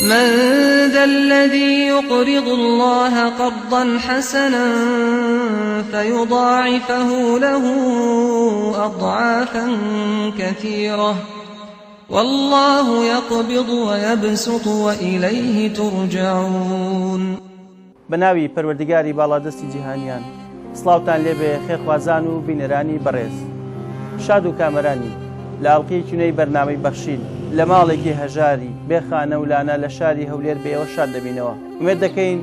من ذا الذي يقرض الله قرضا حسنا فيضاعفه له أضعافا كثيرة والله يقبض ويبسط وإليه ترجعون. بە ناوی پەروەردگاری باڵادەستی جیهانیان سڵاوتان لێبێ خێرخوازان و بینەرانی بەڕێز شاد و کامەرانی لە ئەڵقەیەکی نوێی بەرنامەی بەخشین لە ماڵێکی هەژاری بێ خانە و لانە لە شاری هەولێر بە ئێوە شاد دەبینەوە ئومێد دەکەین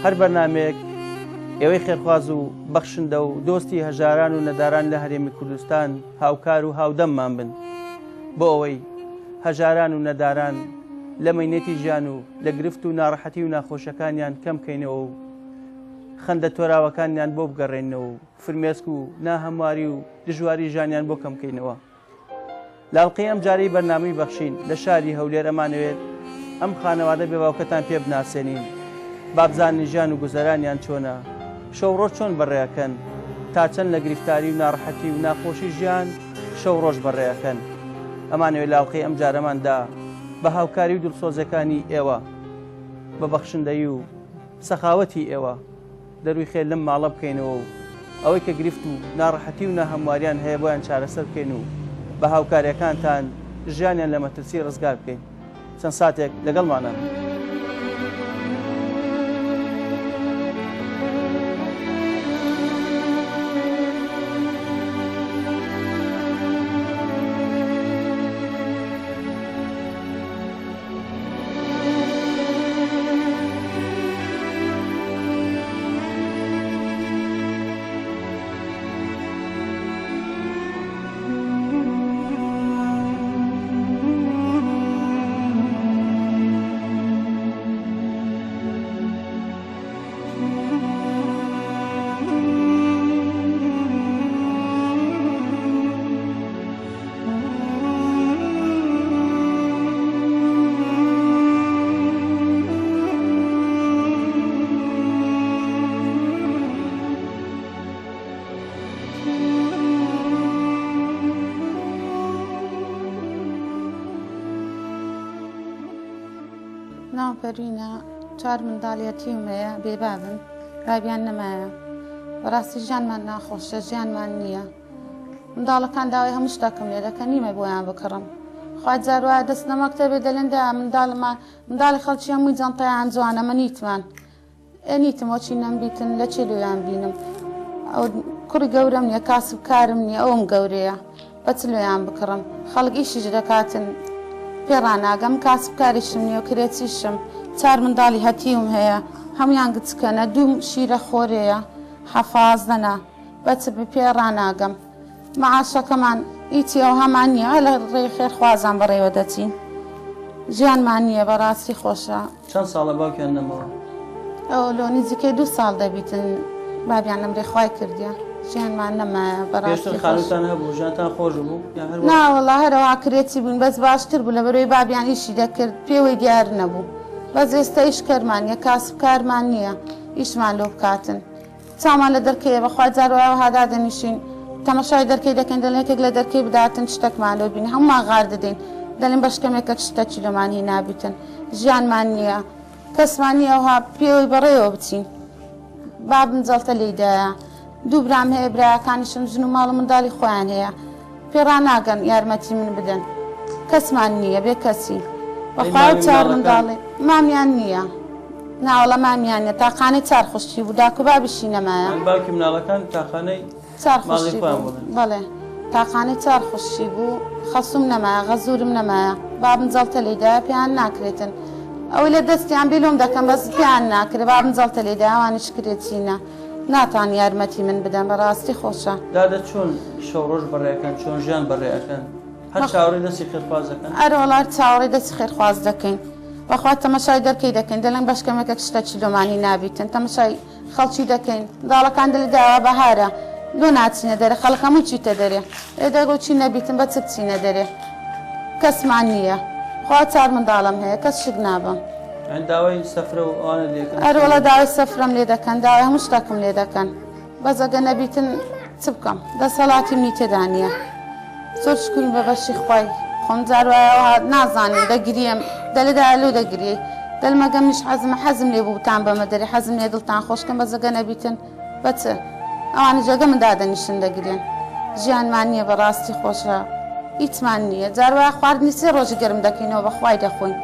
هەر بەرنامەیەک ئێوەی خێرخواز و بەخشندە و دۆستی هەژاران و نەداران لە هەرێمی کوردستان هاوکار و هاودەممان بن بۆ ئەوەی هەژاران و نەداران لە مەینەتی ژیان و لە گرفت و ناڕەحەتی و ناخۆشەکانیان کەم کەینەوە و خەندە تۆراوەکانیان بۆ بگەڕێنەوە و فرمێسک و ناهەمواری و دژواری ژیانیان بۆ کەم کەینەوە. لە ئەڵقەی ئەمجارەی بەرنامەی بەخشین لە شاری هەولێر ئەمانەوێت ئەم خانەوادە بێ باوکەتان پێ بناسێنین با بزانین ژیان و گوزەرانیان چۆنە، شەو ڕۆژ چۆن بەڕێ ئەکەن، تا چەند لە گریفتاری و ناڕەحەتی و ناخۆشی ژیان شەو ڕۆژ بەڕێ ئەکەن. ئەمانەوێت لە ئەڵقەی ئەمجارەماندا بە هاوکاری و دڵسۆزیەکانی ئێوە، بە بەخشندەیی و سەخاوەتی ئێوە دەرووی خێر لەم ماڵە بکەینەوە و ئەوەی کە گرفت و ناڕەحەتی و ناهەمواریان هەیە بۆیان چارەسەر بکەین و بە هاوکاریەکانتان ژیانیان لە مەترسی ڕزگار بکەین. چەند ساتێک لەگەڵمانە بن. ناوم پەروینە چوار منداڵ یەتیم هەیە بێبابن بابیان نەمایە بەڕاستی ژیانمان ناخۆشە ژیانمان نییە منداڵەکان داوای هەموو شتەکم لێ دەکەن نیمە بۆیان بکڕم خوا جار وایە دەستنە مەکتەبێ دەلێن دا منداڵمان منداڵی خەڵکی هەمووی جەنتەیان جوانە منیتمان ئێ نیتم وەچی نەمبیتن لە چێ لۆیان بینم ئەو کوڕی گەورەم نییە کاسب کارم نییە ئەوم گەورەیە بە چ لۆیان بکڕم خەڵک ئیشیش دەکاتن پێ ڕاناگەم کاسب کاریشم نییە و کرێچیشم چار منداڵی هەتیوم هەیە هەموویان گچکەنە دوو شیرە خۆرەیە حەفازدەنە بە چ پێ ڕاناگەم مەعاشەکەمان هیچی ئەوهامان نییە هەر لە ڕێی خێرخوازان بەڕێوە دەچین ژیانمان نییە بەڕاستی خۆشە. چەند ساڵە باوکیان نەماوە؟ ئەو لۆ نزیکەی دوو ساڵ دەبیتن بابیان نەمرێ خوای کردیە ژیانمان نەمایە بەڕاستی پێشتر خانووتان هەبوو ژیانتان خۆش بوو یان هەر نا وەڵا هەرەوا کرێچی بووین بەس باشتر بوو لەبەرەوەی بابیان ئیشی دەکرد پێوەی دیار نەبوو بەس ئێستا ئیش کەرمان نییە کاسبکارمان نییە ئیشمان لۆ بکاتن چاومان لە دەرکەیە بەخوا جار وایە وەها دادەنیشین تەمەشای دەرکەی دەکەین دەڵێن یەکێک لە دەرکەی بداتن شتەکمان لۆ بینی هەموومان غار دەدەین دەڵێن بەشکەم یەکەک شتەکی لۆمان هینابیتن ژیانمان نییە کەسمان نییە وەها پێوەی بەڕێوە بچین بابم جەڵتە لێی دایە دوو برام هەیە برایەکانیشم ژن و ماڵ و منداڵی خۆیان هەیە پێ ڕاناگەن یارمەتی من بدەن کەسمان نییە بێ کەسی بەخوا چار منداڵی مامیان نییە ناوەڵا مامیان نیە تاقانەی چار خوشکی بوو داک و بابیشی نەمایە. باوکی مناڵەکان تاقانەی چار خوشکی بوو بەڵێ تاقانەی چار خوشکی بوو خەسوم نەمایە غەزورم نەمایە بابم جەڵتە لێی دایە پێیان ناکرێتن ئەوەی لە دەستیان بێ لۆم دەکەم بەس پێیان ناکرێ بابم جەڵتە لێی دایە ئەوانیش کرێچینە ناتوان یارمەتی من بدەن بەڕاستی خۆشە. دادە چۆن شەو ڕۆژ بەڕێ ئەکەن چۆن ژیان بەڕێ ئەکەن هەر چاوەڕێی دەستی خێرخواز دەکەن؟ ئەرەوەڵا هەر چاوەڕێی دەستی خێرخواز دەکەین. بەخوا تەمەشای دەرکەی دەکەین دەلێن بەشکەمێکەک شتە چیلۆمانی نابیتن تەمەشای خەڵکی دەکەین منداڵەکان دەلێ داوا بەهارە لۆ ناچینە دەرێ خەڵک هەمووی چیتە دەرێ ئێ دەگۆ چی نەبیتن بە چ بچینە دەرێ کەسمان نییە خوا چار منداڵم هەیە کەس شک نابم. یانی داوای سەفرە و ئەوانە لێ دەکەن؟ ئەرەوەڵا داوای سەفرەم لێ دەکەن داوای هەموو شتەکم لێ دەکەن بەس ئەگە نەبیتن چ بکەم دەسەڵاتی منی تێدا نییە زۆر شکرم بە بەشی خوای. دەخۆم جار وایە نازانم دەگریم دەلێ دایە لۆ دەگری دەلم ئەگە منیش حەزمە حەزم لێ بوو بتان بەمە دەرێ حەزم لێ دڵتان خۆشکەم بەس ئەگە نەبیتن بە چ ئەوانیش ئەگە من دادەنیشن دەگرێن ژیانمان نییە بەڕاستی خۆشە هیچمان نییە جار وایە خواردنی سێ ڕۆژی گەرم دەکەینەوە بەخوای دەخۆین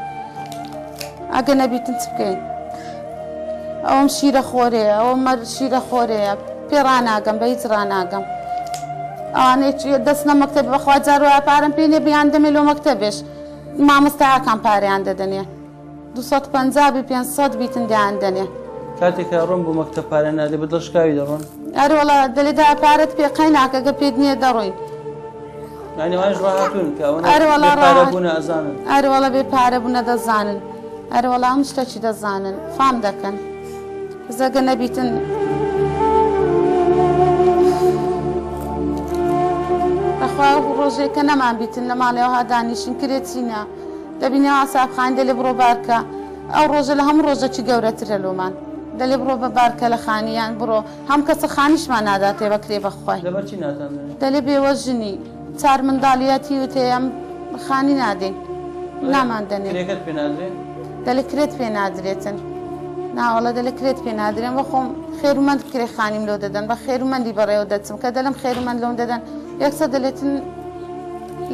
ئەگە نەبیتن چ بکەین ئەوم شیرە خۆرەیە ئەوە مەر شیرە خۆرەیە پێ ڕاناگەم بە هیچ ڕاناگەم ئەوانەی دەستنە مەکتەب بەخوا جار وایە پارەم پێ نییە بیان دەمێ لۆ مەکتەبێش مامۆستاکان پارەیان دەدەنێ 250 بی 500 بیتن دەیان دەنێ. کاتێک کە ئەڕۆن بۆ مەکتەب پارە نادێ بە دڵ شکاوی دەڕۆن؟ ئەرێ وەڵا دەلێ دایە پارەت پێ قەیناکە گەر پێت نییە دەڕۆین. یانی ئەوانیش ڕاهاتوون کە ئەوەنە ئەرێ وەڵا بێ پارە ڕاهات بوونە ئەزانن. ئەرێ وەڵا بێ پارە بوونە دەزانن. ئەرێ وەڵا هەموو شتەکی دەزانن فام دەکەن. بەس ئەگەر نەبیتن. بەخوا ئەو ڕۆژێک کە نەمان بیتن لە ماڵێ وەها دانیشین کرێ چینە دەبینی ئەوا سابخانی دەلێ بڕۆ بارکە ئەو ڕۆژە لە هەموو ڕۆژەکی گەورەترە لۆمان دەلێ بڕۆ بە بارکە لە خانی یان بڕۆ هەم کەسە خانیشمان ناداتێ بە کرێ بەخوای لەبەر چی ناتان دەنێ؟ دەلێ بێوەژنی چار منداڵی یەتیوت هەیە ئەم خانی نادەین نامان دەنێ. کرێکەت پێ نادرێ؟ دەلێ کرێت پێ نادرێتن. ناوەڵا دەلێ کرێت پێ نادرێن بە خۆم خێرومەند کرێ خانیم لۆ دەدەن بە خێرومەندی بەڕێوە دەچم کە دەلم خێرومەند لۆم دەدەن یەکسەر دەلێتن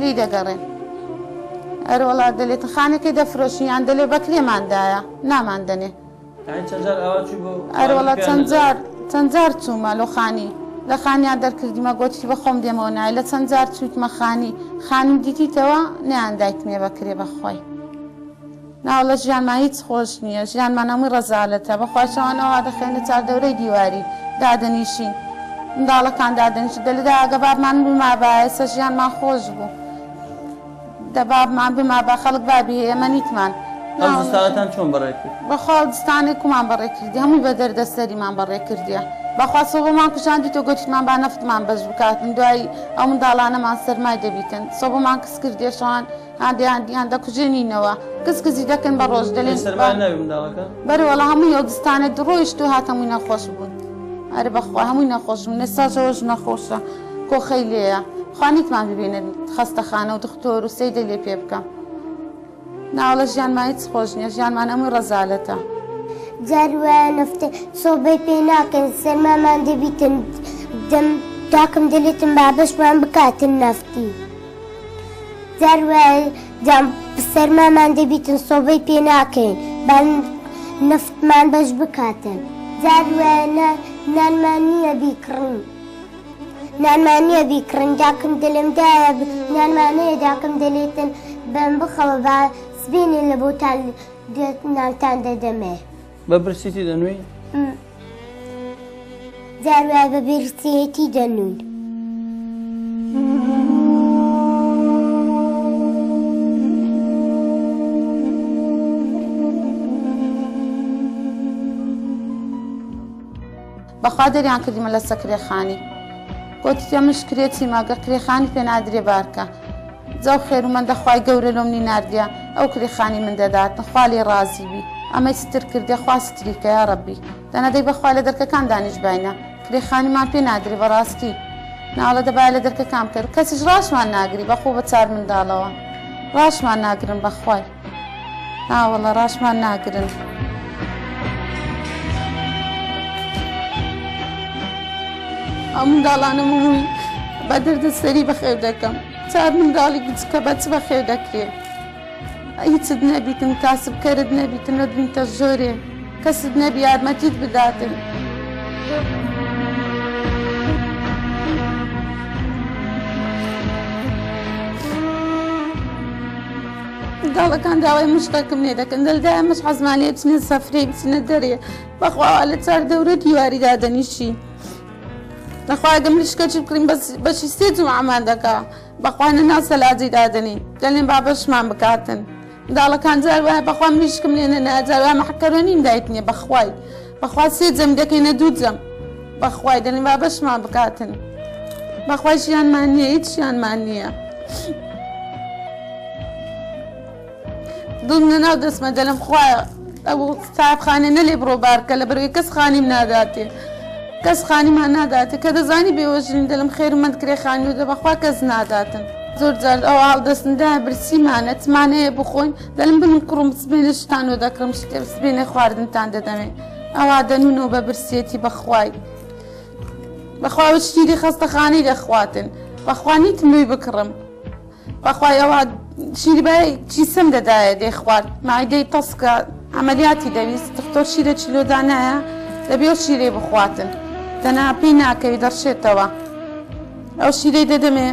لی دەگەڕێن ئەرەوەڵا دەلێتن خانەکەی دەفرۆشین یان دەلێ بە کرێمان دایە نامان دەنێ. یانی چەند جار ئاوا چووی بۆ خانی ئەرەوەڵا پێیان چەند نەدای؟ جار چەند جار چوومە لۆ خانی لە خانیان دەرکردیمە گۆتیتی بە خۆم دێمەوە نای لە چەند جار چوویتمە خانی خانیم دیتیتەوە نەیان دایتمێ بە کرێ بەخوای. ناوەڵا ژیانمان هیچ خۆش نییە ژیانمان هەمووی ڕەزالەتە بەخوا شەوان ئەوها دەخەوینە چاردەورەی دیواری دادەنیشین منداڵەکان دادەنیشن دەلێ دایە ئەگە بابمان بمابایە ئێستا ژیانمان خۆش بوو دە بابمان بمابا خەڵک بابی هەیە ئێمە نیتمان ئەو ناوەڵا زستانەتان چۆن بەڕێ کرد؟ بەخوا ئەو زستانەی کومان بەڕێ کردی هەمووی بە دەردەسەریمان بەڕێ کردیە بەخوا سۆبەمان کوژاندیتەوە گۆتیمان با نەفتمان بەش بکاتن دوای ئەو منداڵانەمان سەرمای دەبیتن سۆبەمان کز کردیە شەوان هاندیان دەکوژێنینەوە کز کزی دەکەن بە ڕۆژ ئەی دەلێن با سەرمایان نابی منداڵەکە؟ بەرێ وەڵا هەمووی ئەو دستانە ڕۆیشت و هات هەمووی نەخۆش بوون ئەرێ بەخوا هەمووی نەخۆش بوون ئێستاش ئەوەش نەخۆشە کۆخەی لێیە خوا نیتمان ببینێت خەستەخانە و دختۆر و سەیدەی لێ پێ بکەم ناوەڵا ژیانمان هیچ خۆش نییە ژیانمان هەمووی ڕەزالەتە. جار وایە نەفتە سۆبەی پێ ناکەن سەرمامان دەبیتن دەم داکم دەلێتن با بەشمان بکاتن نەفتی. جار وایە جام سەرمامان دەبیتن سۆبەی پێ ناکەین با نەفتمان بەش بکاتن جار وایە نانمان نییە بیکڕین نانمان نییە بیکڕین داکم دەلێم دایە نانمان هەیە داکم دەلێتن بەم بخەوە با سبەینێ لە بۆتان نانتان دەدەمێ. بە برسیتی دەنووی؟ جار وایە بە برسیەتی دەنووین. بەخوا دەریان کردیمە لە سەکرێخانی گۆتیتە مش کرێ چیمە گە کرێخانی پێ نادرێ بارکە جا و خێرومەندە خوای گەورە لۆمنی ناردیە ئەو کرێخانی من دەداتن خوا لێی ڕازی بی ئەمەی ستر کردیە خوا ستری کە یاڕەبی دەنا دەی بەخوا لە دەرکەکان دانیشباینە کرێ خانیمان پێ نادرێ بەڕاستی ناڵە دەبایە لە دەرکەکان بکەن کەسیش ڕاشمان ناگری بەخۆ بە چار منداڵەوە ڕاشمان ناگرن بەخوای ناوەڵە ڕاشمان ناگرن. ئەو منداڵانە هەمووی بە دەردە سەری بەخێو دەکەم چار منداڵی گچکە بە چ بەخێو دەکرێ هیچت نەبیتن کاسبکەرت نەبیتن نەبینتە ژۆرێ کەست نەبی یارمەتیت بداتن. منداڵەکان داوای مشتێکم لێ دەکەن دەلدایە مش حەزمان لێ بچنە سەفرەی بچنە دەرێ بەخوا لە چار دەورە دیواری دادەنیشی دەخوا گەم مریشکەچی بکڕین بەس بەشی سێ جومعەمان دەکا بەخوا لە ناو سەلاجەی دادەنێین دەلێن با بەشمان بکاتن منداڵەکان جار وایە بەخوا مریشکم لێ نەنایە جار وایە مەعکەرۆنیم دایت نییە بەخوای بەخوا سێ جەم دەکەینە دوو جەم بەخوای دەلێن با بەشمان بکاتن بەخوای ژیانمان نییە هیچ ژیانمان نییە دڵم لەناو دەستمە دەلم خوایە ئەو ساحێبخانە نەلێ بڕۆ بارکە لە بەرەوەی کەس خانیم ناداتێ کەس خانیمان ناداتێ کە دەزانی بێوەژنین دەلم خێرمەند کرێ خانی و دەبەخوا کەس ناداتن. زۆر جار ئەوە هەڵدەستن دایە برسیمانە چمان هەیە بخۆین دەلم بنم کوڕم سبەینێ شتان لۆ دەکڕم شتێ سبەینێ خواردنتان دەدەمێ ئەوا دەنوونەوە بە برسیەتی بەخوای بەخوا ئەوە شیری خەستەخانەی دەخواتن بەخوا نیتم لۆی بکڕم بەخوای ئەوە شیری بای چیسم دەدایە دەیخوارد مەعیدەی تەسکە عەمەلیاتی دەویست دختۆر شیرێکی لۆ دانایە دەبێ ئەو شیرەی بخواتن دەنا پێی ناکەوی دەڕشێتەوە ئەو شیرەی دەدەمێ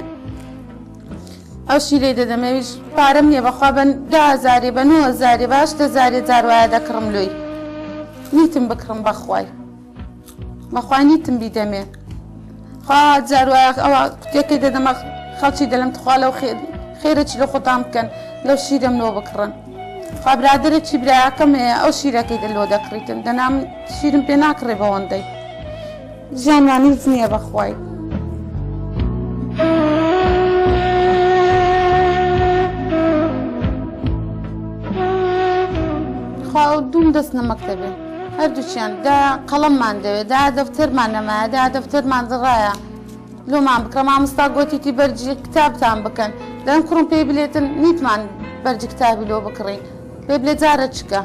ئەو شیرەی دەدەمێ ئەویش پارەم نییە بەخوا بە دە هەزارێ بە نۆ هەزارێ بە هەشت هەزارێ جار وایە دەکڕم لۆی نیتم بکڕم بەخوای بەخوا نیتم بیدەمێ خوا جار وایە ئەوە قوتیەکەی دەدەمە خەڵکی دەلم تخوا لەو خێرەکی لە خۆتان بکەن لەو شیرەم لۆ بکڕن خوا برادەرێکی برایەکەم هەیە ئەو شیرەکەی دە لۆ دەکڕیتن دەنا من شیرم پێ ناکڕێ بەوەندەی ژیانمان هیچ نییە بەخوای. خوا دووم دەست نە مەکتەبێ هەردووکیان دا قەڵەممان دەوێ دا دەفتەرمان نەمایە دا دەفتەرمان دڕایە لۆمان بکڕە مامۆستا گۆتیتی بەرجی کتابتان بکەن دەڵێم کوڕم پێی بلێتن نیتمان بەرجی کتابی لۆ بکڕین پێی بلێ جارە چکە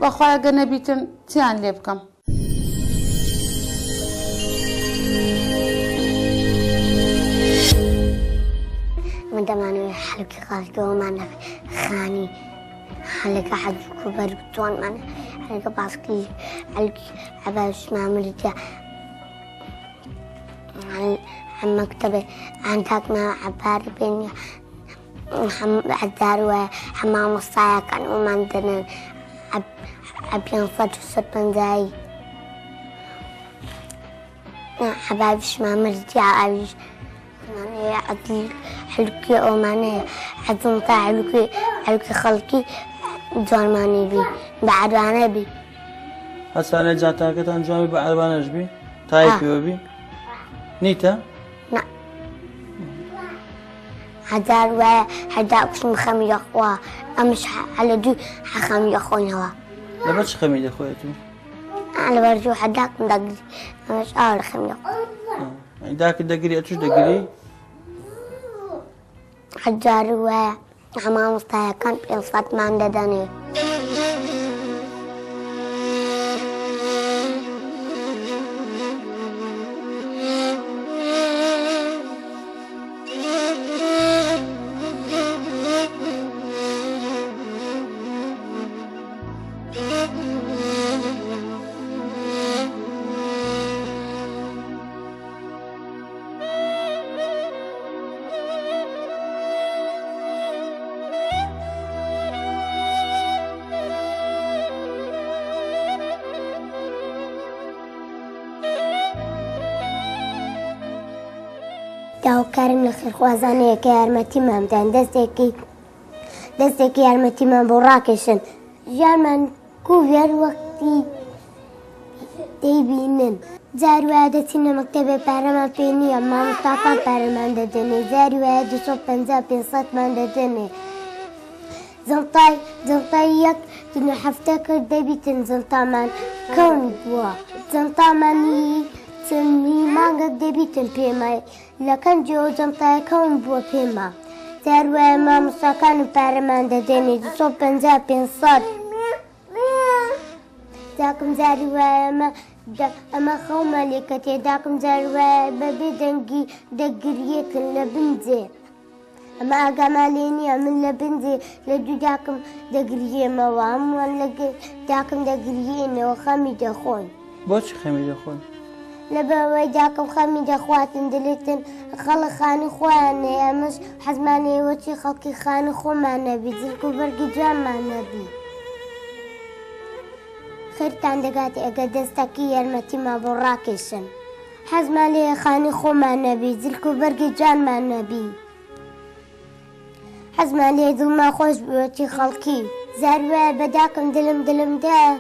بەخوای گەر نەبیتن چیان لێ بکەم. من دەمانەوێت حەلکی خاڵکەوەمان خانی حەلەکە حەجوک و بەرگ جوانمان حەلەکە باسکی حەلکی عەباس مامرتە مەکتەبێ ئەنداکمە عەبار پێنیە عەدار وایە مامۆستایەکان ئەومان دەنێن پێنج سەد پەنجایی حەبابیشمان مردیا ئاویش حلکی ئەومانەیە حەزم تا حلکی حلکی خەڵکی جوانمانی بی بە عەربانە بی هەسانە جانتاکەتان جوان بە عەربانەش بی تای پێوە بی نیتە نا هەزار وایە هەدا کوشم خەمی دەخوا ئەمش لە دوو خەمی دەخۆینەوە لەبەر چ خەمی دەخۆیت و لەبەر دوو حەداکم دەگری ئەمەش ئاوە لە خەمی دەخۆ داکت دەگری ئەتوش دەگری؟ هەجار وایە مامۆستایەکان پێنج سەدمان دەدەنێ. داواکارم لە خێرخوازانەیە کە یارمەتیمان بدەن دەستێکی دەستێکی یارمەتیمان بۆ ڕاکێشن ژیانمان کوڤێر وەختی دەیبینن. جار وایە دەچینە مەکتەبێ پارەمان پێ نییە، مامۆستاکان پارەمان دەدەنێ، جاری وایە 250 500مان دەدەنێ. جەڵتای جەڵتای یەک دنە هەفتە کرد دەبیتن جەڵتامان کەون بووە. جەڵتامان چەند مانگەک دەبیتن پێمای لە کەنجەوە جەڵتای کەون بووە پێما. جار وایە مامۆستاکانم پارەمان دەدەنێ 250 500. داکم جاری وایە ئەمە ئەمە خەومە لێکەتێ داکم جاری وایە بەبێ دەنگی دەگریێتن لە بنجێ ئەمە ئاگامان لێ نییە من لە بنجێ لە دوو داکم دەگریێمەوە هەمووان لە داکم دەگریێنەوە خەمی دەخۆن. بۆچی خەمی دەخۆن؟ لەبەرئەوەی داکم خەمی دەخواتن دەلێتن خەڵک خانی خۆیان هەیە ئەمەش حەزمان لێیە وەکی خەڵکی خانی خۆمان نەبی جلک و بەرگی جوانمان نەبی. خێرتان دەگاتێ ئەگەر دەستەکی یارمەتیمان بۆ ڕاکێشن. حەزمان لێیە خانی خۆمان نەبی جلک و بەرگی جوانمان نەبی. حەزمان لێیە دڵمان خۆش بی وەکی خەڵکی. جار وایە بە داکم دلم دلم دایە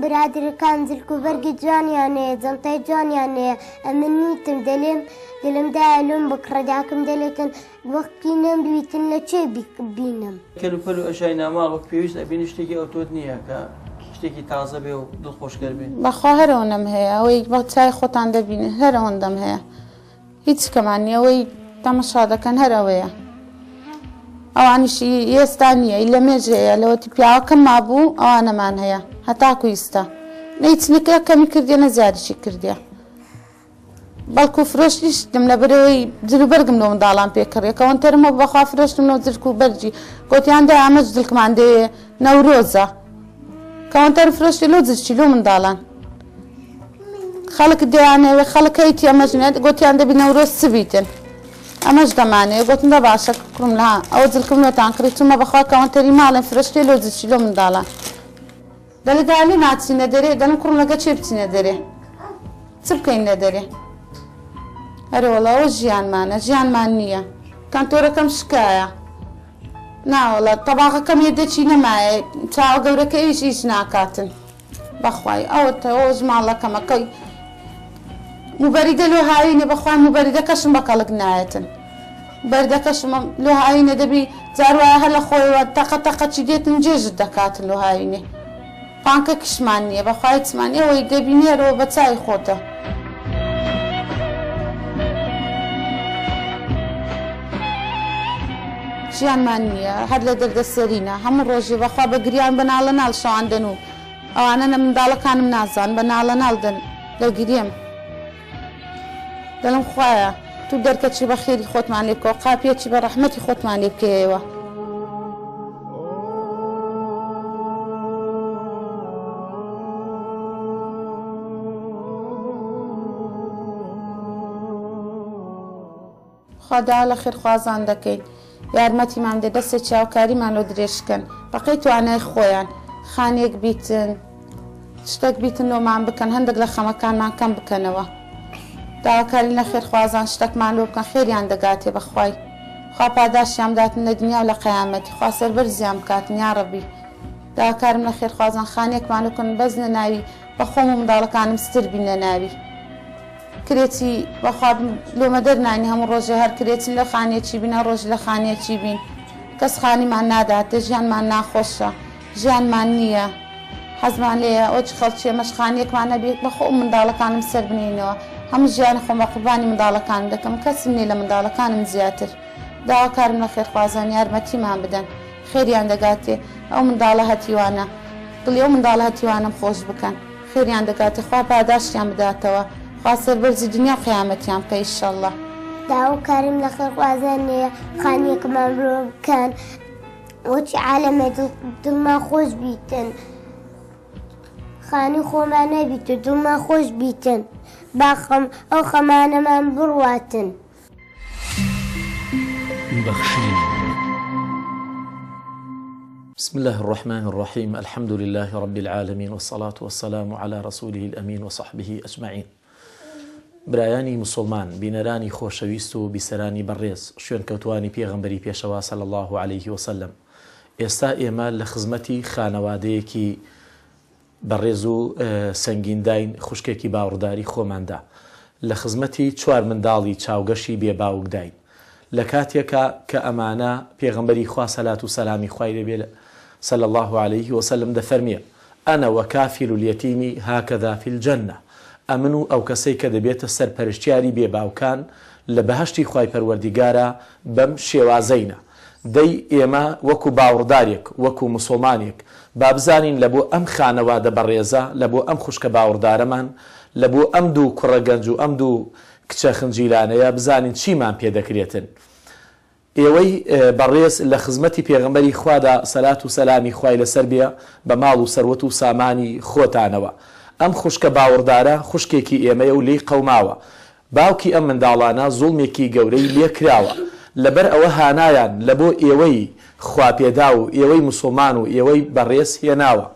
برادرەکان جلک و بەرگی جوانیان هەیە جەنتای جوانیان هەیە ئەمن نیتم دەلێم دلم دایە لۆم بکڕە داکم دەلێتن وەختی نەمبیتن لە کوێ بینم. کەلوپەل و ئەشیای ناوماڵ وەک پێویست ئەبینی شتێکی ئەوتۆت نییە کە شتێکی تازە بێ و دڵخۆشکەر بێ. بەخوا هەر ئەوەنەم هەیە ئەوەی بە چای خۆتان دەبینن هەر ئەوەندەم هەیە هیچ کەمان نییە ئەوەی. تەمەشا دەکەن هەر ئەوەیە ئەوانیشی ئێستا نییە لە مێژەیە لەوەتی پیاوەکەم مابوو ئەوانەمان هەیە هەتاکو ئیستا نە هیچ نە کەمی کردیە نە زیادیشی کردیە بەڵکو فرۆشتیشتم لەبەرئەوەی جل و بەرگم لۆ منداڵان پێ کڕیە کەوەنتەرم هەبوو بەخوا فرۆشتم لۆ جلک و بەرگی گۆتیان دایە ئەمەش جلکمان دەوێ نەورۆزە کەوەنتەرم فرۆشتی لۆ جلکی لۆ منداڵان خەڵک دەیانەوێ خەڵک هەیتی ئەمەش نێت گۆتیان دەبی نەورۆز چ بیتن ئەمەش دەمانەوێ گۆتم دە باشە کوڕم لە ئەوە جلکم لۆتان کڕی چوومە بەخوا کەوەنتەری ماڵێم فرۆشتێ لۆ جلکی لۆ منداڵان دەڵێ دایە لۆ ناچینە دەرێ؟ دەڵێم کوڕم لەگە کێ بچینە دەرێ؟ چ بکەین لە دەرێ؟ ئەرێ وەڵا ئەوە ژیانمانە، ژیانمان نییە. کەنتۆرەکەم شکایە. ناوەڵا تەباغەکەم یەدەکی نەمایە، چاوە گەورەکە ئیش ئیش ناکاتن. بەخوای ئەوەتە ئەوەش ماڵەکەمە کەی موبەریدە لۆ هاوینێ بەخوای موبەریدەکەشم بە کەڵک نایەتن. بەردەکەشم لۆ هاوینێ دەبی جار وایە هەر لە خۆیەوە تەقە تەقە چی دێتن جێژت دەکاتن لۆ هاوینێ پانکەکیشمان نییە بەخوا هیچمان نییە ئەوەی دەبینی هەرەوە بە چاوی خۆتە. ژیانمان نییە هەر لە دەردەسەرینە هەموو ڕۆژێ بەخوا بە گریان بە ناڵە ناڵ شەوان دەن و ئەوانە نە منداڵەکانم نازان بە ناڵە ناڵ دەن دەگریم. دەڵێم خوایە تو دەرکەچی بە خێری خۆتمان لێ بکەوە قاپیەکی بە ڕەحمەتی خۆتمان لێ بکەیەوە. خوا داوا لە خێرخوازان دەکەین یارمەتیمان بدەن دەستێکی هاوکاریمان لۆ درێژ کەن بەقەی توانای خۆیان خانێک بیتن شتەک بیتن لۆمان بکەن هەندێک لە خەمەکانمان کەم بکەنەوە داواکارین لە خێرخوازان شتەکمان لۆ بکەن خێریان دەگاتێ بەخوای خوا پاداشتیان بداتن لە دنیا و لە قەیامەتی خوا سەربەرزیان بکاتن یاڕەبی داواکارم لە خێرخوازان خانێکمان لۆ کەن بەس لە ناوی بە خۆم و منداڵەکانم ستر بین لە ناوی. کرێچی بەخوا لۆمە دەرناین هەموو ڕۆژێ هەر کرێچین لە خانیەکی بین هەر ڕۆژ لە خانیەکی بین کەس خانیمان ناداتێ ژیانمان ناخۆشە ژیانمان نییە حەزمان لێیە ئۆج خەڵکی ئێمەش خانیەکمان هەبی بەخۆ و منداڵەکانم سەر بنێینەوە هەموو ژیانی خۆم بە قوربانی منداڵەکانم دەکەم کەسم نییە لە منداڵەکانم زیاتر داواکارم لە خێرخوازان یارمەتیمان بدەن خێریان دەگاتێ ئەو منداڵە هەتیوانە دڵی ئەو منداڵە هەتیوانەم خۆش بکەن. خێریان دەگاتێ خوا پاداشتیان بداتەوە خوا سەربەرزی دنیا و قیامەتیان بکا ئیشەڵا. داوا کارم لە خێرخوازان هەیە خانیەکەمان بۆ بکەن وەکی عالەمێ دڵمان خۆش بیتن خانی خۆمان نەبیت و دڵمان خۆش بیتن با خەم ئەو خەمانەمان بڕواتن. بەخشین. بسم اللە الرحمن الرحیم الحمد للە رب العالمین والصلاة والسلام علی رسوله الامین وصحبه اجمعین برایانی موسڵمان بینەرانی خۆشەویست و بیسەرانی بەڕێز شوێنکەوتوانی پێغەمبەری پێشەوا صلی اللە علیه وسلم ئێستا ئێمە لە خزمەتی خانەوادەیەکی بەڕێز و سەنگینداین خوشکێکی باوڕداری خۆماندا لە خزمەتی چوار منداڵی چاوگەشی بێ باوکداین لە کاتێکا کە ئەمانە پێغەمبەری خوا سەلات و سەلامی خوای لێ بێ صلی اللە علیه وسلم دەفەرمێ انا وکافل الیتیم هکذا فی الجنە ئەمن و ئەوکەسەی کە دەبێتە سەرپەرشتیاری بێ باوکان لە بەهەشتی خوای پەروەردیگارا بەم شێوازەینە دەی ئێمە وەکو باوڕدارێک، وەکو موسوڵمانێک، با بزانین لە بۆ ئەم خانەوادە بەڕێزە، لە بۆ ئەم خوشکە باوڕدارەمان، لە بۆ ئەم دوو کوڕە گەنج و ئەم دوو کچە خنجیلانەیە بزانین چیمان پێ دەکرێتن. ئێوەی بەڕێز لە خزمەتی پێغەمبەری خوادا سەلات و سەلامی خوای لەسەر بێ بە ماڵ و سەروەت و سامانی خۆتانەوە. ئەم خوشکە باوڕدارە خوشکێکی ئێمەیە و لێی قەوماوە. باوکی ئەم منداڵانە زوڵمێکی گەورەی لێ کراوە لەبەر ئەوە هانایان لە بۆ ئێوەی خواپێداو و ئێوەی موسوڵمان و ئێوەی بەڕێز هێناوە.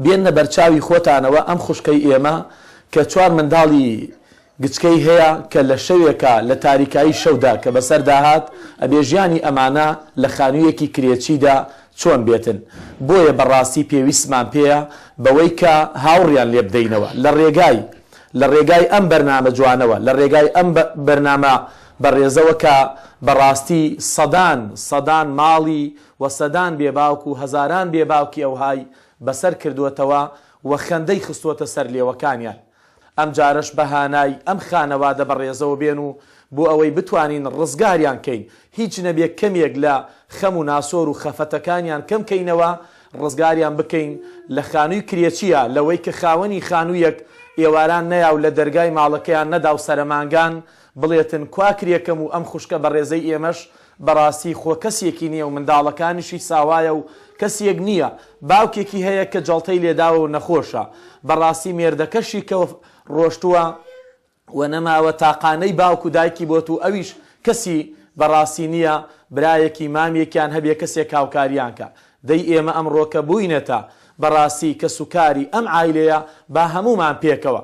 بێننە بەرچاوی خۆتانەوە ئەم خوشکەی ئێمە کە چوار منداڵی گچکەی هەیە کە لە شەوێکا لە تاریکایی شەودا کە بەسەردا هات ئەبێ ژیانی ئەمانە لە خانوویەکی کرێچیدا چۆن بێتن بۆیە بەڕاستی پێویستمان پێیە بەوەی کە هاوڕیان لێ بدەینەوە لە ڕێگای لە ڕێگای ئەم بەرنامە جوانەوە، لە ڕێگای ئەم بەرنامە بەڕێزەوە کە بە ڕاستی سەدان سەدان ماڵی و سەدان بێ باوک و هەزاران بێ باوکی ئەوهای بەسەر کردووەتەوە و خەندەی خستووەتە سەر لێوەکانیان. ئەم جارەش بە هانای ئەم خانەوادە بەڕێزەوە بێن و بۆ ئەوەی بتوانین ڕزگاریان کەین هیچ نەبێ کەمێک لە خەم و ناسۆر و خەفەتەکانیان کەم کەینەوە ڕزگاریان بکەین لە خانووی کرێچیە لەوەی کە خاوەنی خانوویەک ئێواران نەیا و لە دەرگای ماڵەکەیان نەدا و سەرەمانگان بڵێتن کوا کرێکەم و ئەم خوشکە بەڕێزەی ئێمەش بەڕاستی خۆ کەسێکی نیە و منداڵەکانیشی ساوایە و کەسێک نیە باوکێکی هەیە کە جەڵتەی لێداوە و نەخۆشە بەڕاستی مێردەکەشی کە ڕۆشتووە و نەماوە تاقانەی باوک و دایکی بۆت و ئەویش کەسی بەڕاستی نیە برایەکی مامێکیان هەبێ کەسێک هاوکاریان کا دەی ئێمە ئەمڕۆکە بووینەتە بەڕاستی کەس و کاری ئەم عایلەیە با هەموومان پێکەوە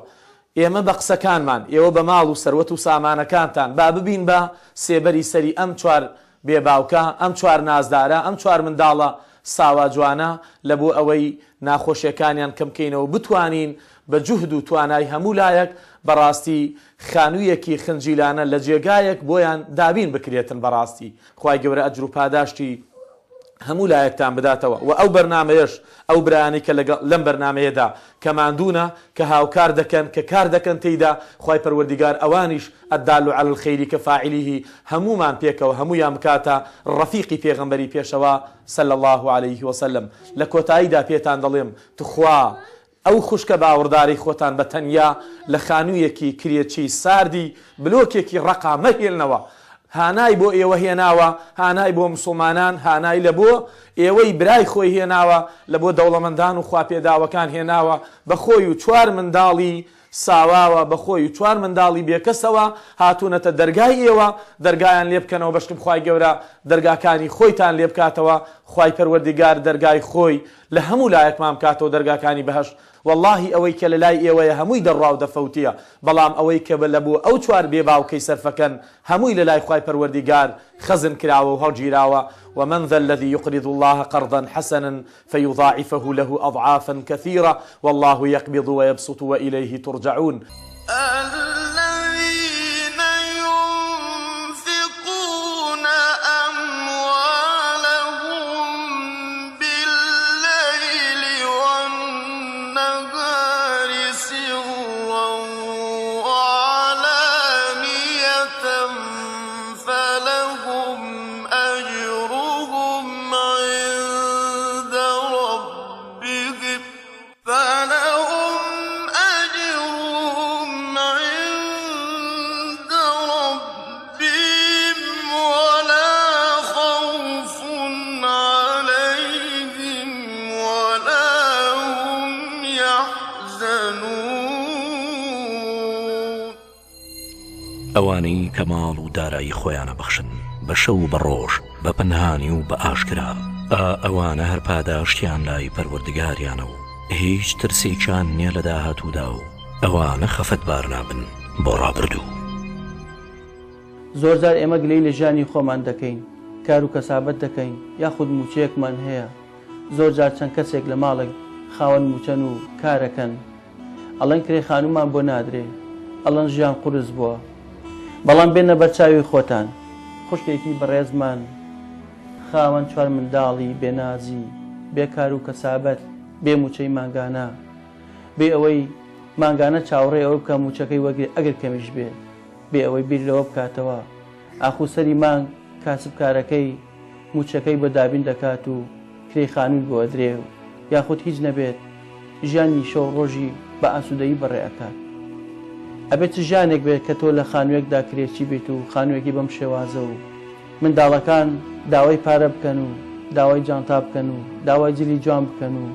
ئێمە بە قسەکانمان ئێوە بە ماڵ و سەروەت و سامانەکانتان با ببین بە سێبەری سەری ئەم چوار بێ باوکە، ئەم چوار نازدارە، ئەم چوار منداڵە ساوا جوانە، لە بۆ ئەوەی ناخۆشیەکانیان کەم کەینەوە بتوانین بە جوهد و توانای هەموو لایەک بە ڕاستی خانوویەکی خنجیلانە لە جێگایەک بۆیان دابین بکرێتن بەڕاستی خوای گەورە ئەجر و پاداشتی هەموو لایەکتان بداتەوە وە ئەو بەرنامەیەش ئەو برایانەی کە لەگەڵ لەم بەرنامەیەدا کە ماندوونە کە هاوکار دەکەن کە کار دەکەن تێیدا خوای پەروەردیگار ئەوانیش الدال علی الخیر کفاعله هەموومان پێکەوە هەموویان بکاتە ڕەفیقی پێغەمبەری پێشەوا صلی اللە علیه وسلم لە کۆتاییدا پێتان دەڵێم تخوا ئەو خوشکە باوەڕدارەی خۆتان بە تەنیا لە خانوویەکی کرێچی ساردی بلۆکێکی ڕەقا مەهێلنەوە. هانای بۆ ئێوە هێناوە، هانای بۆ موسڵمانان، هانای لە بۆ ئێوەی برای خۆی هێناوە، لە بۆ دەوڵەمەندان و خواپێداوەکان هێناوە، بە خۆی و چوار منداڵی ساواوە، بە خۆی و چوار منداڵی بێکەسەوە هاتوونەتە دەرگای ئێوە، دەرگایان لێ بکەنەوە بەشکم خوای گەورە دەرگاکانی خۆیتان لێ بکاتەوە، خوای پەروەردیگار دەرگای خۆی لە هەموو لایەکمان بکاتەوە دەرگاکانی بەهەشت وەڵاهی ئەوەی کە لەلای ئێوەیە هەمووی دەڕواو دەفەوتیە بەڵام ئەوەی کە لە بۆ ئەو چوار بێ باوکەی سەرفەکەن هەمووی لەلای خوای پەروەردیگار خەزن کراوە و هەڵگیراوە ومن ذا الذی یقرض اللە قرضا حسنا فیضاعفه له اضعافا کثیرە واللە یقبض ویبسط وإلیه ترجعون. الذین ینفقون اموالهم باللیل والنهار سرا وعلانیة فلهم اجرهم عند ربهم فلهم اجرهم عند ربهم ولا خوف علیهم ولا هم یحزنون. ئەوانەی کە ماڵ و دارایی خۆیان ئەبەخشن بە شەو و بە ڕۆژ، بە پەنهانی و بە ئاشکرا، ئا ئەوانە هەر پاداشتیان لای پەروەردگاریانە و هیچ ترسێکیان نیە لە داهاتوودا و ئەوانە خەفەتبار نابن بۆ ڕابردوو. زۆرجار ئێمە گلەیی لە ژیانی خۆمان دەکەین، کار و کەسابەت دەکەین یاخود مووچەیەکمان هەیە، زۆرجار چەند کەسێک لە ماڵێک خاوەن مووچەن و کارەکەن، ئەڵێن کرێ خانوومان بۆ نادرێ، ئەڵێن ژیان قورس بووە. بەڵام بێنە بەرچاوی خۆتان، خوشکێکی بەڕێزمان خاوەن چوار منداڵی بێ نازی، بێ کار و کەسابەت، بێ مووچەی مانگانە، بێ ئەوەی مانگانە چاوەڕێی ئەوە بکا مووچەکەی وەرگرێ ئەگەر کەمیش بێ، بێ ئەوەی بیر لەوە بکاتەوە ئاخو سەری مانگ کاسبکارەکەی مووچەکەی بۆ دابین دەکات و کرێی خانووی بۆ ئەدرێ و یاخود هیچ نەبێت ژیانی شەو ڕۆژی بە ئاسوودەیی بەڕێ ئەکات. ئەبێ چ ژیانێک بێت کە تۆ لە خانوویەکدا کرێچی بیت و خانوویەکی بەم شێوازە و منداڵەکان داوای پارە بکەن و داوای جانتا بکەن و داوای جلی جوان بکەن و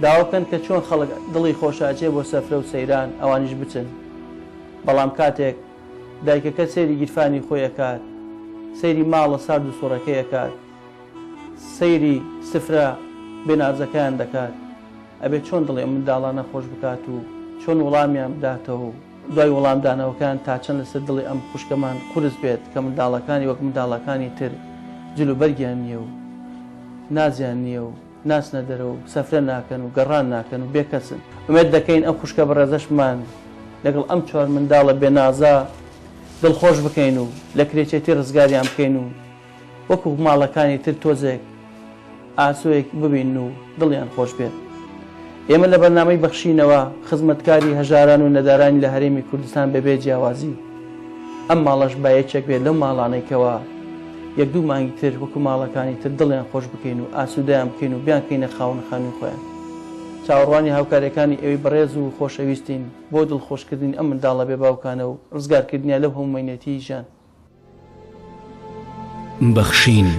داوا بکەن کە چۆن خەڵک دڵی خۆشە ئەچێ بۆ سەفرە و سەیران ئەوانیش بچن بەڵام کاتێک دایکەکە سەیری گیرفانی خۆی ئەکات، سەیری ماڵە سارد و سوڕەکەی ئەکات، سەیری سفرە بێ نازەکەیان دەکات، ئەبێ چۆن دڵی ئەم منداڵانە خۆش بکات و چۆن وڵامیان بداتەوە و دوای وڵامدانەوەکەیان تا چەند لەسەر دڵی ئەم خوشکەمان قورس بێت کە منداڵەکانی وەک منداڵەکانی تر جل و بەرگیان نییە و نازیان نییە و ناچنە دەرەوە و سەفرە ناکەن و گەڕان ناکەن و بێکەسن. ئومێد دەکەین ئەم خوشکە بەڕێزەشمان لەگەڵ ئەم چوار منداڵە بێنازە دڵخۆش بکەین و لە کرێچێتی ڕزگاریان بکەین و وەکو ماڵەکانی تر تۆزێک ئاسۆیەک ببینن و دڵیان خۆش بێت. ئێمە لە بەرنامەی بەخشینەوە خزمەتکاری هەژاران و نەدارانی لە هەرێمی کوردستان بەبێ جیاوازی. ئەم ماڵەش با یەکێک بێت لەو ماڵانەی کەوا یەک دوو مانگی تر وەکو ماڵەکانی تر دڵیان خۆش بکەین و ئاسوودەیان بکەین و بیانکەینە خاوەن خانووی خۆیان. چاوەڕوانی هاوکاریەکانی ئێوەی بەڕێز و خۆشەویستین بۆ دڵخۆشکردنی ئەم منداڵە بێ باوکانە و ڕزگارکردنیان لەو هەموو مەینەتیی ژیان. بەخشین.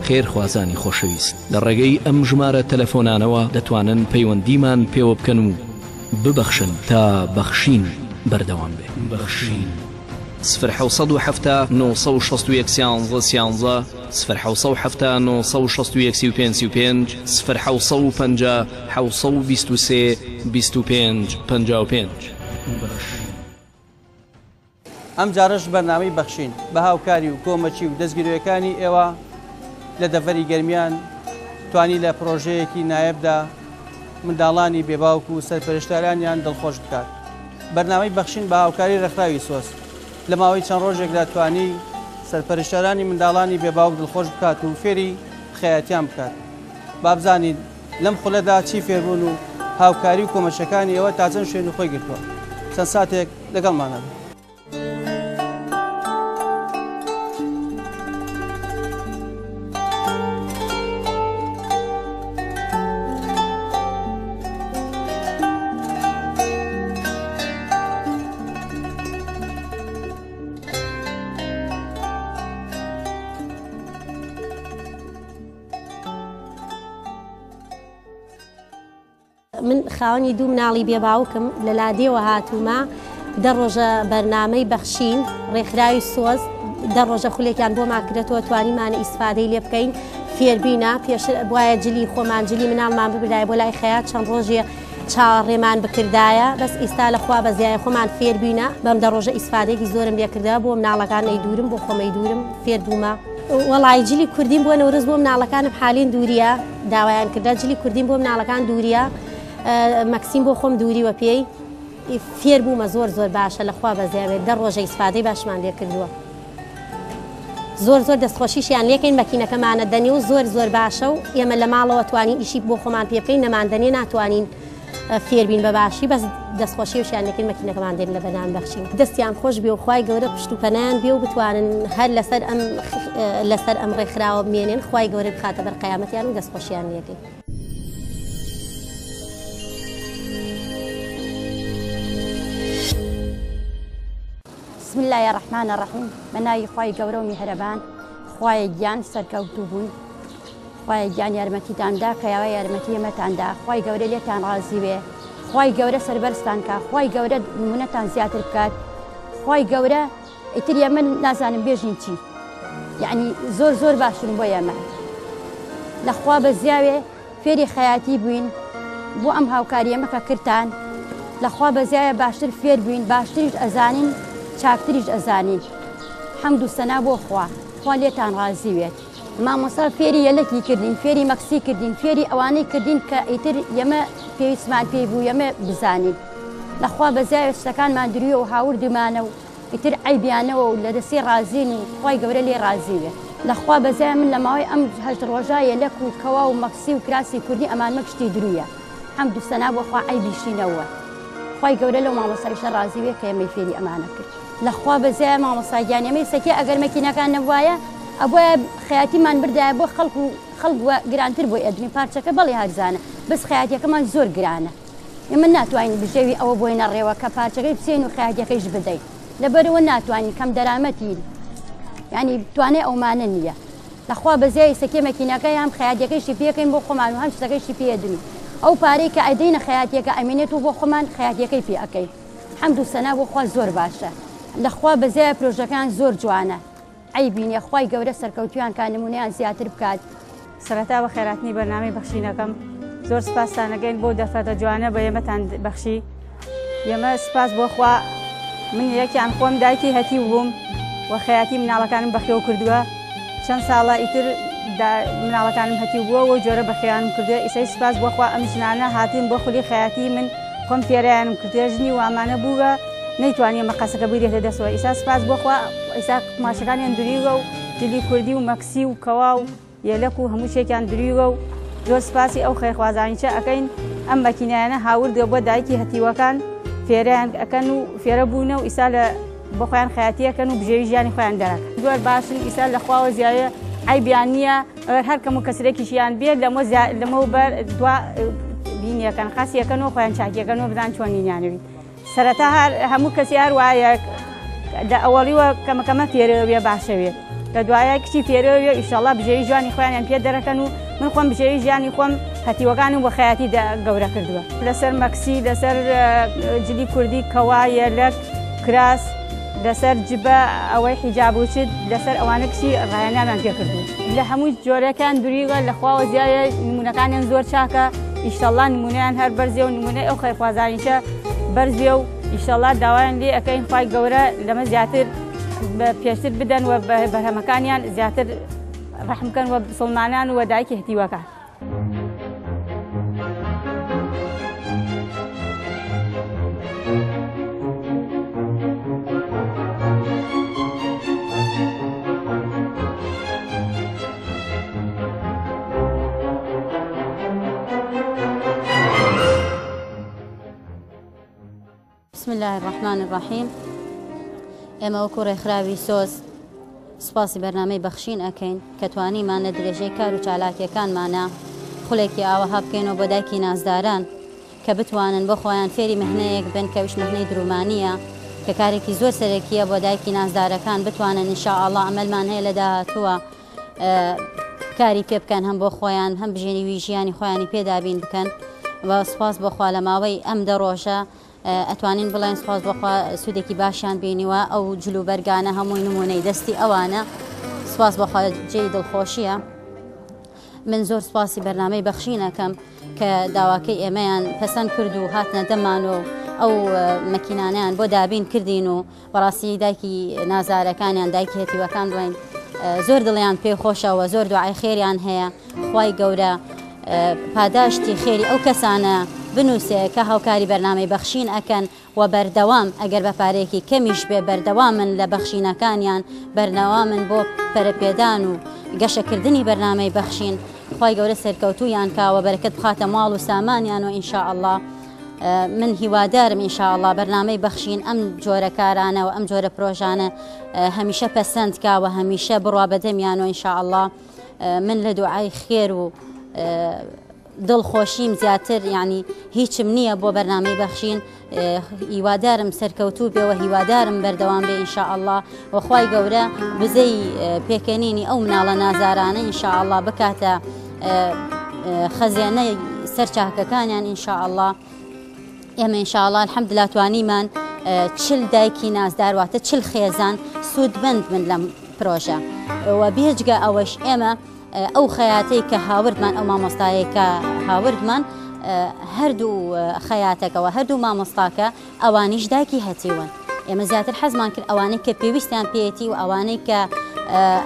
خێرخوازانی خۆشەویست لە ڕێگەی ئەم ژمارە تەلەفۆنانەوە دەتوانن پەیوەندیمان پێوە بکەن و ببەخشن تا بەخشین بەردەوام بێ. بەخشین. سفر 770 961 سیانزە سیانزە سفر 770 961 35 35 سفر 750 723 25 55. بەخشین. ئەمجارەش بەرنامەی بەخشین بە هاوکاری و کۆمەکی و دەستگیرۆیەکانی ئێوە لە دەڤەری گەرمیان توانی لە پرۆژەیەکی نایەبدا منداڵانی بێ باوک و سەرپەرشتارانیان دڵخۆش بکات. بەرنامەی بەخشین بە هاوکاری ڕێکخراوی سۆز لە ماوەی چەند ڕۆژێکدا توانی سەرپەرشتارانی منداڵانی بێ باوک دڵخۆش بکات و فێری خەیاتیان بکات. با بزانین لەم خولەدا چی فێربوون و هاوکاری و کۆمەکیەکانی ئێوە تا چەند شوێنی خۆی گرتووە. چەند ساتێک لەگەڵمانە بن. من خاوەنی دوو مناڵی بێ باوکم لە لادێوە هاتوومە دە ڕۆژە بەرنامەی بەخشین ڕێکخراوی سۆز دە ڕۆژە خولێکیان بۆمان کرێتەوە توانیمانە ئیسفادەی لێ بکەین فێربینە پێشتر بواە جلی خۆمان جلی مناڵمان ببرایە بۆ لای خەیات چەند ڕۆژێ چاوەڕێمان بکردایە بەس ئیستا لە خوا بەزیایە خۆمان فێربینە بەم دە ڕۆژە ئیسفادەیەکی زۆرم لێکردە بۆ مناڵەکان ئەیدورم بۆ خۆم ئەیدورم فێر بوومە. وەڵایی جلی کوردیم بۆ نەورۆز بۆ مناڵەکانم حالین دووریە داوایان کردە جلی کوردیم بۆ مناڵەکان دووریە مەکسیم بۆ خۆم دووریوە پێی فێر بوومە زۆر زۆر باشە لە خوا بەزیاوێت دە ڕۆژە ئیسفادەی باشمان لێ کردووە زۆر زۆر دەستخۆشیشیان لێکەین مەکینەکەمانە دەنێ و زۆر زۆر باشە و ئێمە لە ماڵەوە توانین ئیشی بۆ خۆمان پێ بکەین نەماندەنێ ناتوانین فێربین بە باشی بەس دەستخۆشیشیان لەکەین مەکینەکەمان دێن لە بەنام بەخشین دەستیان خۆش بێ و خوای گەورە پشت و پەنایان بێ و بتوانن هەر لەسەر ئەم لەسەر ئەم ڕێکخراوە بمێنێن خوای گەورە بخاتە بەر قیامەتیان و دەستخۆشیان لێکەین. بسم اللە الرحمن الرحیم بە ناوی خوای گەورە و میهرەبان خوایە گیان سەرکەوتوو بوون خوایە گیان یارمەتیتان دا کە یاوە یارمەتی ئێمەتان دا خوای گەورە لێتان ڕازی بێ خوای گەورە سەربەرزتان کا خوای گەورە نمونەتان زیاتر بکات خوای گەورە ئیتر ئێمە نازانم بێژین چی یعنی زۆر زۆر باشن بۆ ئێمە لەخوا بە زیاوێ فێری خەیاتی بووین بۆ ئەم هاوکاریەمە کە کردتان لەخوا بەزیایە باشتر فێر بووین باشتریش ئەزانین چاکتریش ئەزانین حەمد و سەنا بۆ خوا خوا لێتان ڕازی بێت. مامۆستا فێری یەلەکی کردین فێری مەکسی کردین فێری ئەوانەی کردین کە ئیتر یەمە پێویستمان پێی بوو یەمە بزانین لەخوا بەزیایە شتەکانمان درویە و هاوردمانە و ئیتر عەیبیانەوە و لە دەستی ڕازین و خوای گەورە لێی ڕازی بێ. لە خوا بەزایە من لە ماوەی ئەم هەشت ڕۆژە یەلەک و کەوا و مەکسی و کراسی کوردی ئەمانمە گشتی درویە حەمد و سەنا بۆ خوا عەیبیشی نەوە خوای گەورە لەو مامۆستایشە ڕازی بێ کە ئێمەی فێری ئەمانە کرد. لە خوا بەزایە مامۆستا گیان ئێمەی سەکێ ئەگەر مەکینەکان نەبوایە ئەبوایە خەیاتیمان بردایە بۆ خەڵک و خەڵک گرانتر بۆی ئەدرین پارچەکە بەڵێ هەرزانە بەس خەیاتیەکەمان زۆر گرانە. ئێمە ناتوانین بژێوی ئەوە بۆینە ڕێوە کە پارچەکەی بچێن و خەیاتیەکەیش بدەین لەبەرەوە ناتوانین کەم دەرامەتین یعنی توانای ئەومانە نییە لەخوا بەزیای سەکێ مەکینەکە هەم خەیاتیەکەیشی پێکەین بۆ خۆمان و هەم شتەکەیشی پێدن ئەو پارەی کە ئەدەینە خەیاتیەکە ئەمێنێت و بۆ خۆمان خەیاتیەکەی پێ ئەکەین حەمد و سەنا بۆ خوا زۆر باشە لەخوا بەزیای پرۆژەکان زۆر جوانە. عەیبی نیە خوای گەورە سەرکەوتویان کا نمونەیان زیاتر بکات. سەرەتا بەخێراتنی بەرنامەی بەخشینەکەم زۆر سپاستان ئەکەین بۆ دەرفەتە جوانە بە ئێمەتان بەخشی ئێمە سپاس بۆ خوا من یەکیان خۆم دایکی هەتیو بووم و خەیاتی مناڵەکانم بەخێو کردووە چەند ساڵە ئیتر مناڵەکانم هەتیو بووە و جۆرە بەخێوانم کردووە ئیسەی سپاس بۆ خوا ئەم ژنانە هاتین بۆ خولی خەیاتی من خۆم فێرایانم کردووە ژنی وامانە بووە نەیتوانیە مەقەسەکە بگرێتە دەستەوە ئیسا سپاس بۆ خوا ئیسا قوماشەکانیان درویوە و جلی کوردی و مەکسی و کەوا و یەلەک و هەموو شتێکیان درویوە و زۆر سپاسی ئەو خێرخوازانیچە ئەکەین ئەم مەکینایانە هاوردوە بۆ دایکی هەتیوەکان. فێریان ئەکەن و فێرە بوونە و ئیسا لە بۆ خۆیان خەیاتی ئەکەن و بژێوی ژیانی خۆیان دەرەکەن. زۆر باشن ئیسا لە خواوە زیایە عەیبیان نییە ئەگەر هەر کەم و کەسرێکیشیان بێت لەمە لەمەو بەر دوا بینیەکەن خاسیەکەن و خۆیان چاکیەکەن و بزان چۆنینیانەویت سەرەتا هەر هەموو کەسی هەر وایە لە ئەوەڵیوە کەمە کەمە فێرەوێ باشەوێ لە دوایە کچی فێرەوێ ئیشەڵا بژێوی ژیانی خۆیانیان پێ دەرەکەن و من خۆم بژێوی ژیانی خۆم هەتیوەکانم بە خەیاتی گەورە کردووە لەسەر مەکسی لەسەر جلی کوردی کەوا یەلەک کراس لەسەر جبە ئەوەی حیجاب و چت لەسەر ئەوانە کچی ڕاهێنانمان پێ کردوون لە هەموو جۆرەکان دوریوە لە خواوە زیایە نمونەکانیان زۆر چاکە ئیشەڵا نمونەیان هەر بەرزێ و نمونەی ئەو خێرخوازانیشە بەرزێ و ئیشەڵا داوایان لێ ئەەکەین خوای گەورە لەمە زیاتر پێشتر بدەن و بەرهەمەکانیان زیاتر ڕەحم بکەن و بسڵمانان و دایکی هەتیوەکان. بسم اللە الرحمن الرحیم ئێمە وەکو ڕێکخراوی سۆز سوپاسی بەرنامەی بەخشین ئەکەین کە توانیمان لە درێژەی کار و چالاکیەکانمانە خولێکی ئاوەها بکەینەوە بۆ دایکی نازداران کە بتوانن بۆ خۆیان فێری مهنەیەک بن کە ئەویش مهنەی درومانیە کە کارێکی زۆر سەرەکیە بۆ دایکی نازدارەکان بتوانن ان شاء اللە ئەمەلمان هەیە لە داهاتووە کاری پێ بکەن هەم بۆ خۆیان هەم بژێنیوی ژیانی خۆیانی پێ دابین بکەن و سوپاس بۆ خوا لە ماوەی ئەم دە ڕۆژە ئەتوانین بڵێن سوپاس بۆ خوا سوودێکی باشیان بینیوە ئەو جل و بەرگانە هەمووی نمونەی دەستی ئەوانە سوپاس بۆ خوا جێی دڵخۆشیە من زۆر سوپاسی بەرنامەی بەخشین ئەکەم کە داواکەی ئێمەیان پەسەند کرد و هاتنە دەمان و ئەو مەکینانیان بۆ دابین کردین و بەڕاستی دایکی نازارەکانیان دایکی هەتیوەکان بڵێن زۆر دڵیان پێ خۆشەوە زۆر دوعای خێریان هەیە خوای گەورە پاداشتی خێری ئەو کەسانە بنووسێ کە هاوکاری بەرنامەی بەخشین ئەکەن و بەردەوام ئەگەر بە پارەیەکی کەمیش بێ بەردەوامن لە بەخشینەکانیان بەرنەوامن بۆ پەرەپێدان و گەشەکردنی بەرنامەی بەخشین خوای گەورە سەرکەوتوویان کا و بەرەکەت بخاتە ماڵ و سامانیان و ان شاء اللە من هیوادارم ان شاء اللە بەرنامەی بەخشین ئەم جۆرە کارانە و ئەم جۆرە پرۆژانە هەمیشە پەسەند کا و هەمیشە بڕوا بەدەمیان و ان شاء اللە من لە دوعای خێر و دڵخۆشیم زیاتر یعنی هیچم نییە بۆ بەرنامەی بەخشین هیوادارم سەرکەوتوو بێ و هیوادارم بەردەوام بێ ان شاء اللە و خوای گەورە بزەی پێکەنینی ئەو مناڵە نازارانە ان شاء اللە بکاتە خەزێنەی سەر چاکەکانیان ان شاء اللە ئێمە ان شاء اللە الحمدلله توانیمان چل دایکی نازدار واتە چل خێزان سوودمەند بن لەم پرۆژە و بێجگە ئەوەش ئێمە ئەو خەیاتەی کە هاوردمان ئەو مامۆستایەی کە هاوردمان هەردوو خەیاتەکەەوە هەردوو مامۆستاکە ئەوانیش دایکی هەتیون ئێمە زیاتر حەزمان کرد ئەوانەی کە پێویستیان پێیەتی و ئەوانەی کە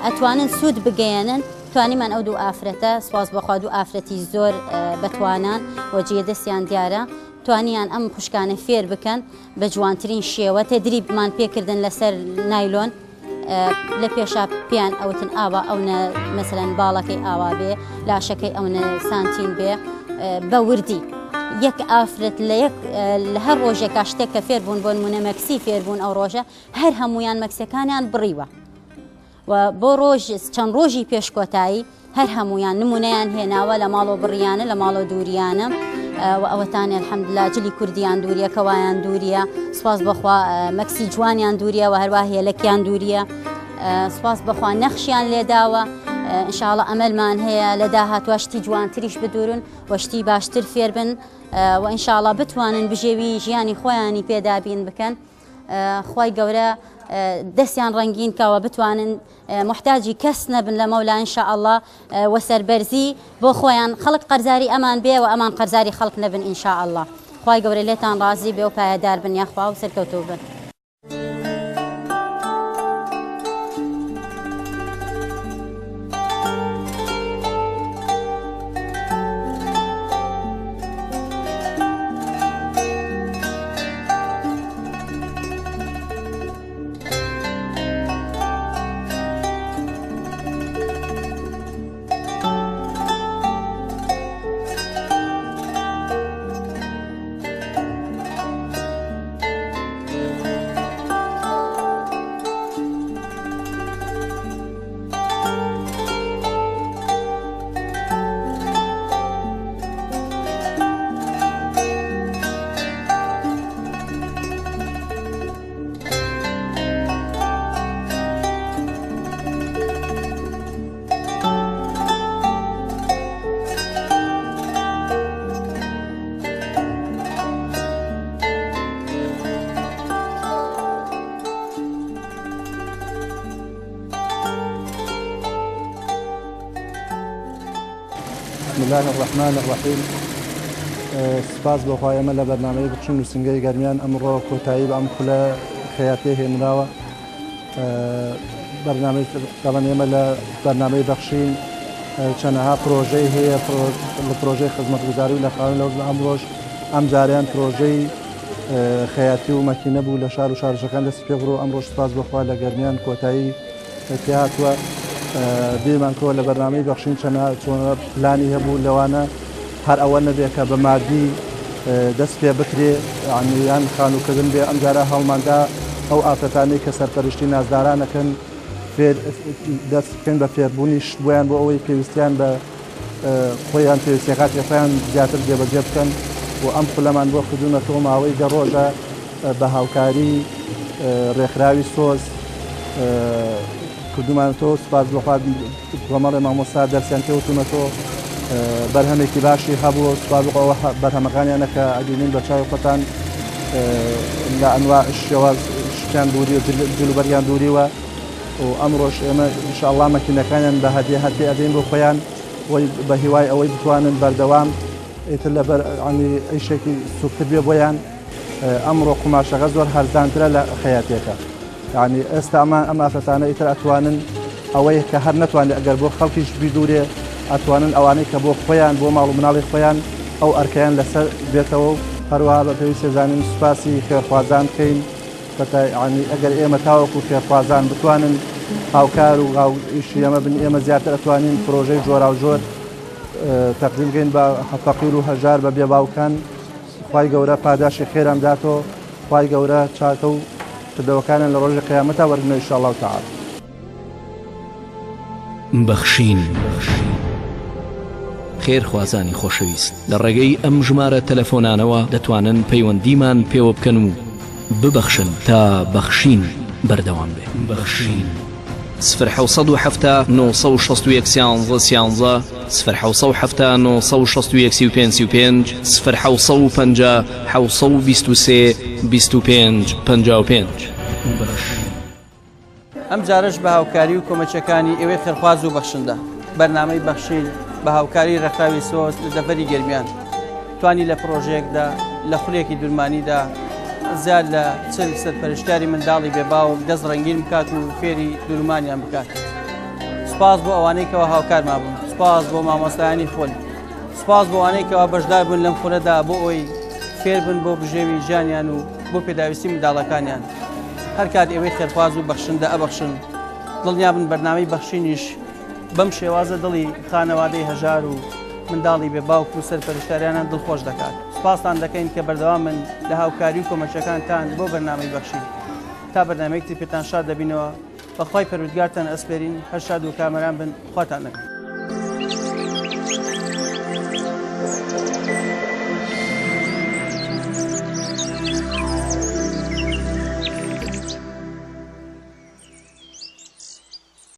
ئەتوانن سوود بگەیەنن توانیمان ئەو دوو ئافرەتە سواز بەخوا دوو ئافرەتی زۆر بەتوانان و جێ دەستیان دیارە توانیان ئەم خوشکانە فێر بکەن بە جوانترین شێوە تەدریبمان پێکردن لەسەر نایلۆن لە پێشا پێیان ئەوتن ئاوا ئەونە مەسەلەن باڵەکەی ئاوا بێ لاشەکەی ئەونە سانتیم بێ بە وردی یەک ئافرەت لە یەک لە هەر ڕۆژێکا شتێک کە فێر بوون بۆ نمونە مەکسی فێر بوون ئەو ڕۆژە هەر هەمویان مەکسەکانیان بڕیوە و بۆ ڕۆژ چەند ڕۆژی پێش کۆتایی هەر هەموویان نمونەیان هێناوە لە ماڵۆ بڕیانە لە ماڵۆ دووریانە و ئەوەتانێ الحمدلله جلی کوردیان دووریە کەوایان دووریە سواز بەخوا مەکسی جوانیان دووریە و هەروە هێلەکیان دووریە سواز بەخوا نەخشیان لێداوە انشاءالله ئەمەلمان هەیە لە داهاتوە شتی جوانتریش بدورن و شتی باشتر فێربن و انشاءالله بتوانن بژێوی ژیانی خۆیانی پێدابین بکەن خوای گەورە دەستیان ڕەنگین کاوە بتوانن موحتاجی کەس نەبن لە مەولا ان شاء اللە وە سەربەرزی بۆ خۆیان خەڵک قەرزاری ئەمان بێ وە ئەمان قەرزاری خەڵک نەبن ان شاء اللە خوای گەورە لێتان ڕازی بێ و پایەدار بن یاخوا و سەرکەوتوو بن. بسم اللە الرحمن الرحیم سپاس بۆ خوا ئێمە لە بەرنامەی بخشین نووسینگەی گەرمیان ئەمڕۆ کۆتایی بە ئەم خولە خەیاتیە هێنراوە بەرنامەی دەڵێن ئێمە لە بەرنامەی بەخشین چەنەها پرۆژەی هەیە لە پرۆژەی خزمەتگوزاری و لە خاوێن لەوەش لە ئەمڕۆش ئەم جاریان پرۆژەی خەیاتی و مەکینە بوو لە شار و شارشەکان دەستی پێ بڕۆ ئەمڕۆش سپاس بۆخوا لە گەرمیان کۆتایی پێهاتووە بیرمان کەوە لە بەرنامەی بەخشین چەنە چۆنە پلانی هەبوو لەوانە هەر ئەوە نەبێ کە بە مادی دەست پێ بکرێ یان خانووکردن بێ ئەمجارە هەڵماندا ئەو ئافرەتانەی کە سەرپەرشتی نازدارانەکەن فێر دەست بکەن بە فێربوونی شت بۆیان بۆ ئەوەی پێویستیان بە خۆیان پێویستیەکاتی خۆیان زیاتر جێبەجێ بکەن و ئەم خولەمان بۆ کردوونەتەوە ماوەی دە ڕۆژە بە هاوکاری ڕێکخراوی سۆز کردومانەتەوە سوپاس بۆ خوا کۆمەڵێ مامۆستا دەرسیان پێ وتوونەتەوە بەرهەمێکی باشی هەبوو سوپاس بۆ ئەوە بەرهەمەکانیانە کە ئەبینین بە چاوی خۆتان لە ئەنوا شێواز شتیان دووری و جلوبەرگیان دووریوە و ئەمڕۆش ئێمە ئینشاءاللە مەکینەکانیان بە هەدیە هەر پێ ئەدەین بۆ خۆیان وی بە هیوای ئەوەی بتوانن بەردەوام ئیتر لەبەر ئیشێکی سوکتر بێ بۆیان ئەمڕۆ قوماشەکە زۆر هەرزانترە لە خەیاتیەکە یعنی ئێستا ئەمان ئەم ئافرەتانە ئیتر ئەتوانن ئەوەی کە هەر نەتوانێت ئەگەر بۆ خەڵکیش بیدورێ ئەتوانن ئەوانەی کە بۆ خۆیان بۆ ماڵ و مناڵی خۆیان ئەو ئەرکەیان لەسەر بێتەوە و هەروەها بە پێویستە زانین سوپاسی خێرخوازان بکەین بەتای عنی ئەگەر ئێمە تاوەکو خێرخوازان بتوانن هاوکار و هاو ئیشی ئێمە بن ئێمە زیاتر ئەتوانین پرۆژەی جۆراوجۆر تەقدیم بکەین بە فەقیر و هەژار بە بێباوکان خوای گەورە پاداشی خێران بداتەوە خوای گەورە چاکە و کردەوەکانیان لە ڕۆژی قیامەتا وەرگنەوە ان شاء اللە تعالی. بەخشین. خێرخوازانی خۆشەویست لە ڕێگەی ئەم ژمارە تەلەفۆنانەوە دەتوانن پەیوەندیمان پێوە بکەن و ببەخشن تا بەخشین بەردەوام بێ. بەخشین. سفر 770 961 سیانزە سیانزە سفر 770 961 35 35 سفر 750 723 25 55. ئەم جارەش بە هاوکاری و کۆمەکیەکانی ئێوەی خێرخواز و بەخشندە بەرنامەی بەخشین بە هاوکاری ڕێکخراوی سۆز لە دەڤەری گەرمیان توانی لە پڕۆژەیەکدا لە خولێکی دورمانیدا زیاد لە چل سەرپەرشتیاری منداڵی بێ باوک دەست ڕەنگین بکات و فێری دورمانیان بکات. سوپاس بۆ ئەوانەی کەوا هاوکارمان بوون، سوپاس بۆ مامۆستایانی خول، سوپاس بۆ ئەوانەی کەوا بەشدار بوون لەم خولەدا بۆ ئەوەی فێربن بۆ بژێوی ژیانیان و بۆ پێداویستی منداڵەکانیان. هەر کات ئێوەی خێرخواز و بەخشندە ئەبەخشن، دڵنیابن بەرنامەی بەخشینیش بەم شێوازە دڵی خانەوادەی هەژار و منداڵی بێ باوک و سەرپەرشتاریانان دڵخۆش دەکات. سوپاستان دەکەین کە بەردەوامن لە هاوکاری و کۆمەکیەکانتان بۆ بەرنامەی بەخشین. تا بەرنامەیەک تر پێتان شاد دەبینەوە. بە خوای پەروردگارتان ئەسپێرین هەر شاد و کامەران بن خواتان لەگەڵ.